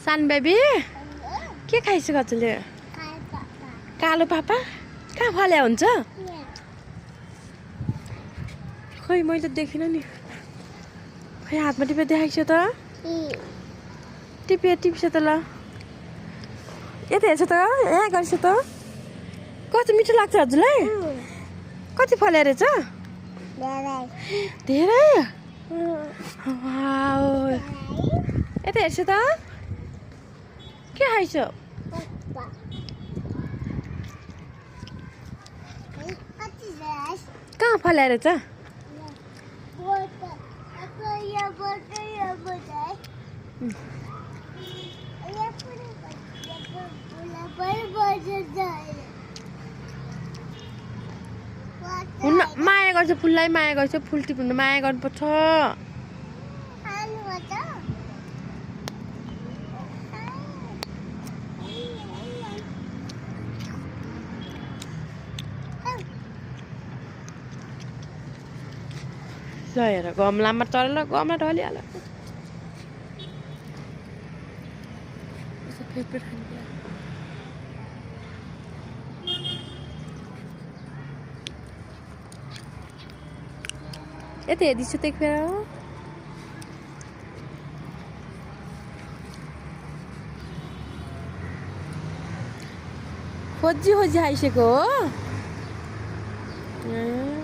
सान baby के खाइस् हजुरले कालो पापा कहाँ फल्या हुन्छ खै मैले देखिन नि खै हातमा टिपे देखाएको छ त टिप्छ त ल यता हेर्छ त यहाँ गर्छ त कति मिठो लाग्छ हजुरलाई कति फल्या रहेछ धेरै यता हेर्छ त के खाइछ कहाँ फल्या रहेछ माया गर्छ फुललाई माया गर्छ फुल टिप्नु माया गर्नुपर्छ ल हेर गमलामा चढेर गमला ढलिहाल्यो यता हेर्दैछु त एक बेला खोजी आइसकेको हो